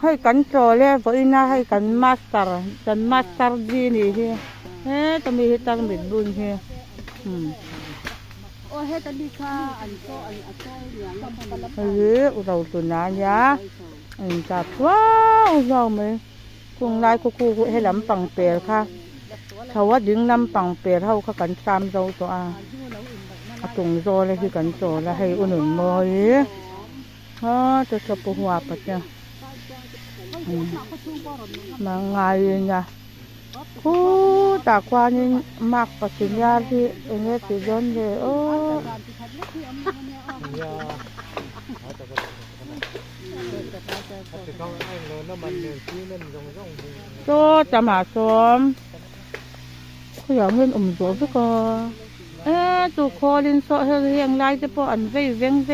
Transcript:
Hei kan chawl e vawiin a hei kan master kan master ji nih hi heta mi hi tarmit bun hi umm hei hi ro tuna ania a intap hluau hluau mai khung lai khu khu he lampang pel kha chho a ding lampang pel ho kha kan sam zo tawh a a tung zawl hi kan chawl a hei u nun mawi. Aw chu chu pu huap a che mangain a khutah khuanin mark pasiniar hi eng nge tih dawn le aw. Saw tamah sawm khawiah hian awm zawh vek a e chu khawlin saw heng lai te pawh an vei veng vek.